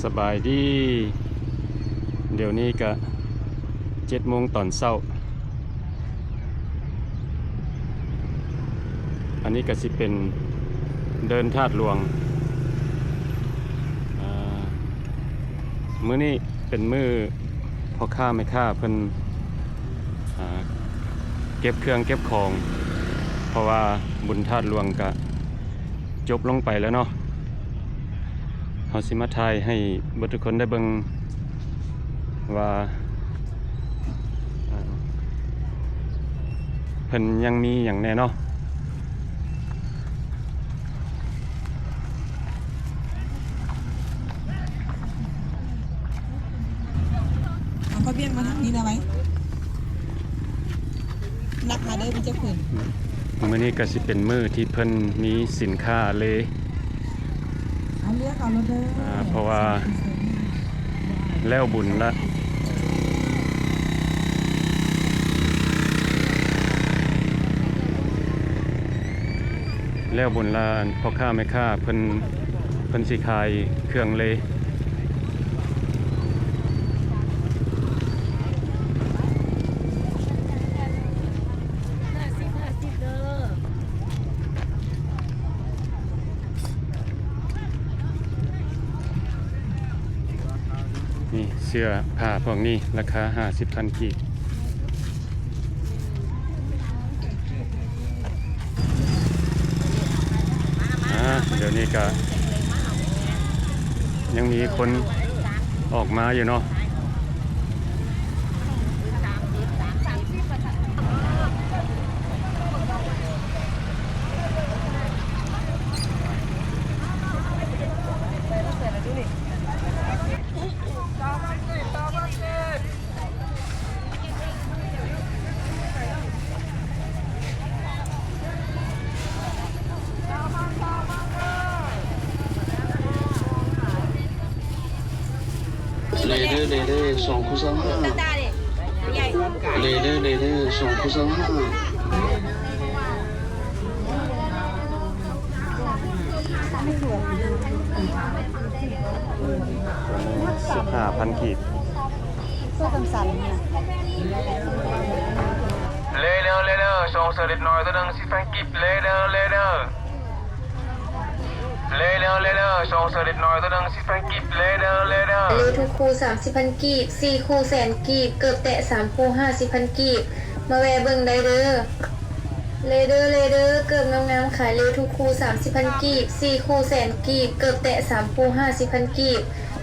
ສະບາຍດີ, ດຽວນີ້ກະເຈັດໂມງຕອນເຊົ້າ. ອັນນີ້ກະຊິເປັນເດີ່ນທາດຫຼວງ. ອາ ມື້ນີ້ເປັນມື້ພໍ່ຄ້າແມ່ຄ້າເພິ່ນ ອາ ເກັບເຄື່ອງເກັບຂອງ ເພາະວ່າບຸນທາດຫຼວງກະຈົບລົງໄປແລ້ວເນາະ. ເຮົາຊິມາຖ່າຍໃຫ້ເບິດທຸກຄົນໄດ້ເບິ່ງວ່າ ອາ ເພິ່ນຍັງມີຫຍັງແດ່ເນາະ. ເອົາຜ້າບ່ຽງມາທາງນີ້ແດ່ໄວ. ນັບມາເດີ ມີຈັກຜືນ? ມື້ນີ້ກະຊິເປັນມື້ທີ່ເພິ່ນມີສິນຄ້າເລ. ເອົາເລືອກເອົາໂລດເດີ. ອາ ເພາະວ່າແລ້ວບຸນລະ ແລ້ວບຸນລະ ອັນພໍ່ຄ້າແມ່ຄ້າເພິ່ນ ເພິ່ນຊິຂາຍເຄື່ອງເລ. ຫ້າສິບ ຫ້າສິບເດີ. ນີ້ເສື້ອຜ້າພວກນີ້ລາຄາຫ້າສິບພັນກີບ. ອາ ດຽວນີ້ກະຍັງມີຄົນອອກມາຢູ່ເນາະ. ເລເດີ ເລເດີ ສອງຄູ່ຊາວຫ້າ. ເລເດີ ເລເດີ ສອງຄູ່ຊາວຫ້າ. ສິບຫ້າພັນກີບ. ເສື້ອສັ້ນໆ ເລີເດີ ເລີເດີ ສອງເສື້ອເດັກນ້ອຍໂຕໜຶ່ງ ສິບພັນກີບ ເລີເດີ ເລີເດີ ເລີເດີ ເລີເດີ ສອງເສື້ອເດັກນ້ອຍໂຕໜຶ່ງ ສິບພັນກີບ ເລີເດີ ເລີເດີ. ເລທຸກຄູ່ ສາມສິບພັນກີບ ສີ່ຄູ່ ແສນກີບ ເກີບແຕະສາມຄູ່ ຫ້າສິບພັນກີບ ມາແວ່ເບິ່ງໄດ້ເດີ. ເລເດີ ເລເດີ ເກີບງາມໆ ຂາຍເລທຸກຄູ່ ສາມສິບພັນກີບ ສີ່ຄູ່ ແສນກີບ ເກີບແຕະສາມຄູ່ ຫ້າສິບພັນກີບ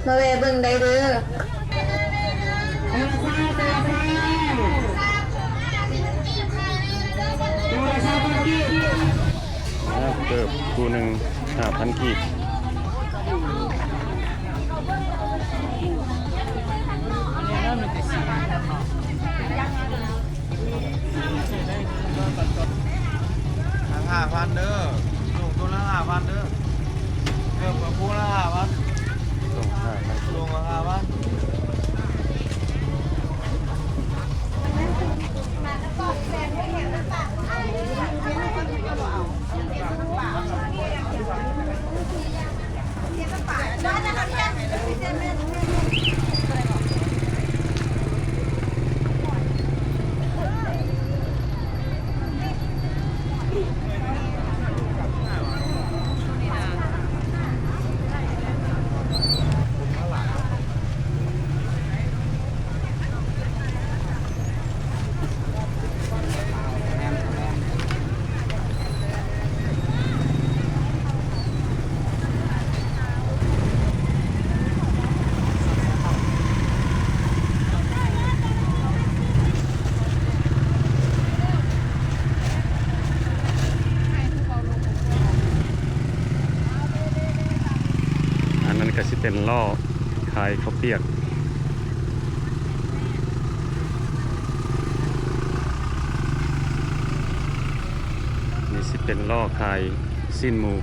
ມາແວ່ເບິ່ງໄດ້ເດີ. ເກີບຄູ່ໜຶ່ງ ຫ້າພັນກີບ. ຫ້າພັນເດີ ສົ່ງໂຕລະຫ້າພັນເດີ ເກີບກະຄູ່ລະຫ້າພັນ ສົ່ງຫ້າພັນ ສົ່ງຫ້າພັນ. ອັນນັ້ນກະຊິເປັນລໍ້ ຂາຍເຂົ້າປຽກ. ນີ້ຊິເປັນລໍ້ຂາຍຊີ້ນໝູ.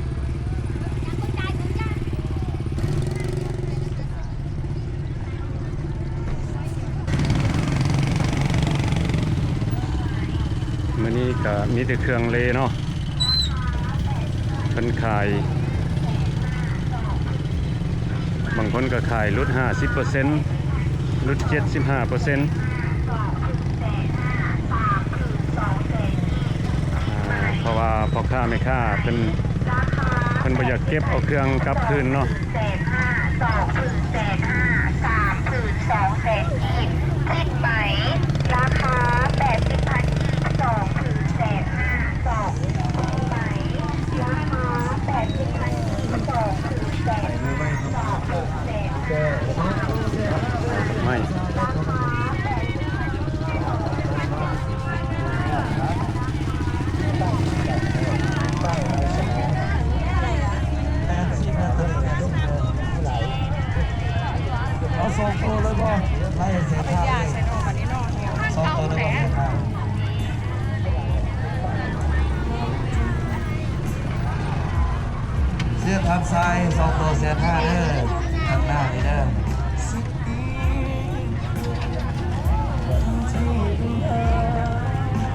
ມື້ນີ້ກະມີແຕ່ເຄື່ອງເລເນາະ. ເພິ່ນຂາຍບັ້ງ ຄົນກໍຂາຍຫຼຸດຫ້າສິບເປີເຊັນ ຫຼຸດເຈັດສິບຫ້າເປີເຊັນ ເພາະວ່າພໍ່ຄ້າແມ່ຄ້າເພິ່ນ ເພິ່ນບໍ່ຢາກເກັບເອົາເຄື່ອງກັບຄືນເນາະ. ເອົາສອງໂຕເລີຍບໍ່? ໄລ່ໃສ່ຖາດເລີຍ ສອງໂຕເລີຍບໍ່? ເສື້ອທັບຊາຍ ສອງໂຕແສນຫ້າເດີ ທາງໜ້ານີ້ເດີ.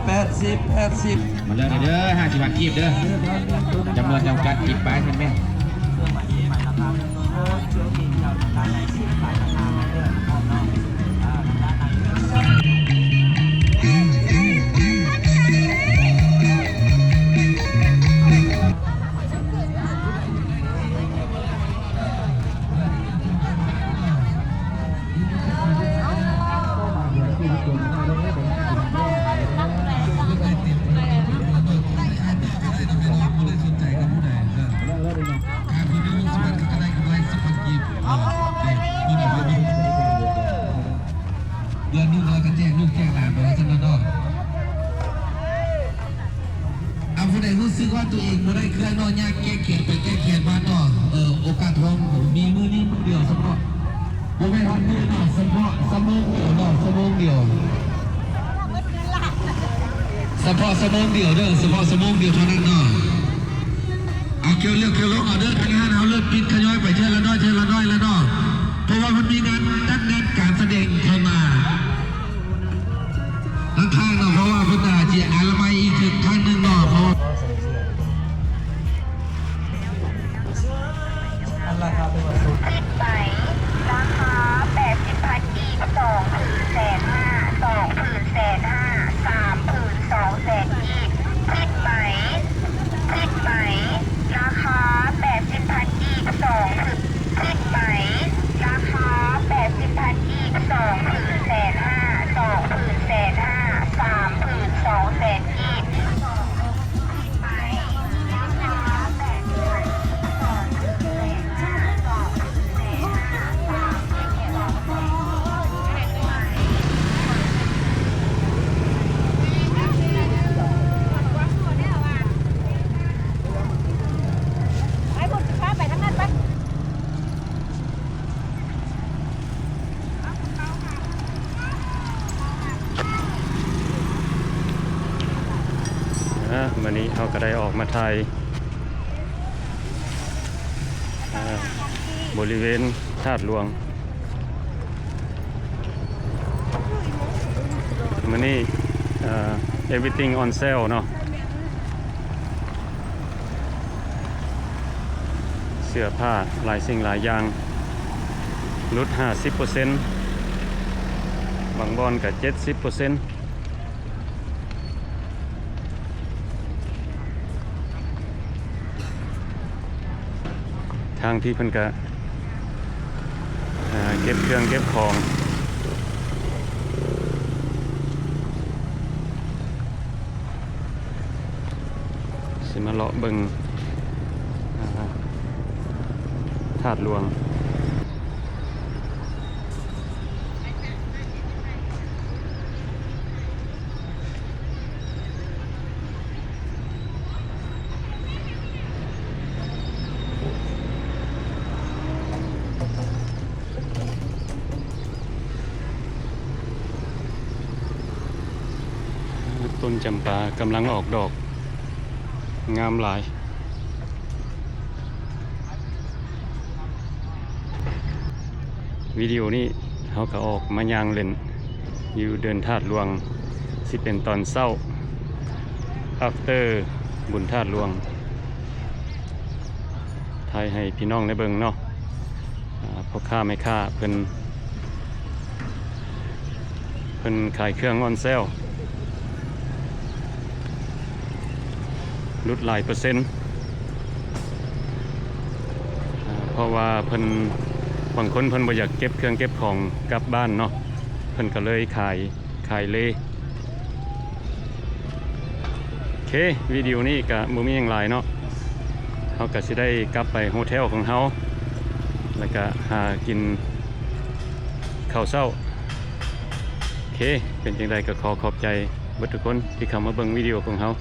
ແປດສິບ ແປດສິບ ມາເລືອກເດີ ຫ້າສິບບາດກີບເດີ ຈຳນວນຈຳກັດ ຕິດປ້າຍແມ່ນໆ. ເດືອນໜຶ່ງເຮົາກໍແຈກລູກແຈກຫຼານໄປວ່າຊັ້ນເນາະ. ເອົາ ຜູ້ໃດຮູ້ສຶກວ່າຕົວເອງບໍ່ໄດ້ເຄື່ອງເນາະ ຍາກແກ້ແຄ້ນໄປແກ້ແຄ້ນມາເນາະ. ເອີ ໂອກາດທອງມີມື້ນີ້ມື້ດຽວສະເພາະ ບໍ່ແມ່ນຮອດມື້ເນາະ ສະເພາະຊົ່ວໂມງດຽວເນາະ ຊົ່ວໂມງດຽວ ສະເພາະຊົ່ວໂມງດຽວເດີ ສະເພາະຊົ່ວໂມງດຽວເທົ່ານັ້ນເນາະ. ເອົາ ຄິວເລັກຄິວລົງເອົາເດີ ທາງຮ້ານເຮົາເລີ່ມປິດ ທະຍອຍໄປເທື່ອລະໜ້ອຍ ເທື່ອລະໜ້ອຍລະເນາະ ເພາະວ່າມັນມີງານ ຈັດງານການສະແດງເຂົ້າມາ ທາງຂ້າງເນາະ ເພາະວ່າເພິ່ນອາດຈະອະນາໄມອີກເທື່ອຄັ້ງໜຶ່ງເນາະ ເພາະວ່າ ອັນລາຄາເປັນວ່າສູງ ລາຄາແປດສິບພັນກີບ ສອງຜືນແສນຫ້າ ສອງຜືນແສນຫ້າ ສາມຜືນສອງແສນກີບ ຜິດໄໝ ຜິດໄໝ ລາຄາແປດສິບພັນກີບ ສອງຜືນ ຜິດໄໝ ລາຄາແປດສິບພັນກີບ ສອງຜືນແສນຫ້າ ສອງຜືນແສນຫ້າ ສາມຜືນສອງແສນກີບ. ອາ ມື້ນີ້ເຮົາກໍໄດ້ອອກມາຖ່າຍ ອາ ບໍລິເວນທາດຫຼວງ. ມື້ນີ້ ເອີ everything on sale ເນາະ ເສື້ອຜ້າຫຼາຍສິ່ງຫຼາຍຢ່າງ ຫຼຸດຫ້າສິບເປີເຊັນ ບາງບ່ອນກໍເຈັດສິບເປີເຊັນ. ທາງພີ້ເພິ່ນກະ ເກັບເຄື່ອງເກັບຂອງ ຊິມາເລາະເບິ່ງ ອາ ທາດຫຼວງ. ຕົ້ນຈຳປາກຳລັງອອກດອກ ງາມຫຼາຍ. ວິດີໂອນີ້ເຮົາກໍອອກມາຍ່າງເລ່ນຢູ່ເດີ່ນທາດຫຼວງ ຊິເປັນຕອນເຊົ້າ after ບຸນທາດຫຼວງ ຖ່າຍໃຫ້ພີ່ນ້ອງໄດ້ເບິ່ງເນາະ ອາ ພໍ່ຄ້າແມ່ຄ້າເພິ່ນ ເພິ່ນຂາຍເຄື່ອງອອນເຊວ ຫຼຸດຫຼາຍເປີເຊັນ ເພາະວ່າເພິ່ນ ບາງຄົນເພິ່ນບໍ່ຢາກເກັບເຄື່ອງເກັບຂອງກັບບ້ານເນາະ ເພິ່ນກໍເລີຍຂາຍ ຂາຍເລ. ໂອເຄ ວິດີໂອນີ້ກະບໍ່ມີຫຍັງຫຼາຍເນາະ ເຮົາກະຊິໄດ້ກັບໄປໂຮເທວຂອງເຮົາ ແລ້ວກະຫາກິນເຂົ້າເຊົ້າ. ໂອເຄ ເປັນຈັ່ງໃດກໍຂໍຂອບໃຈເບິດທຸກຄົນທີ່ເຂົ້າມາເບິ່ງວິດີໂອຂອງເຮົາ.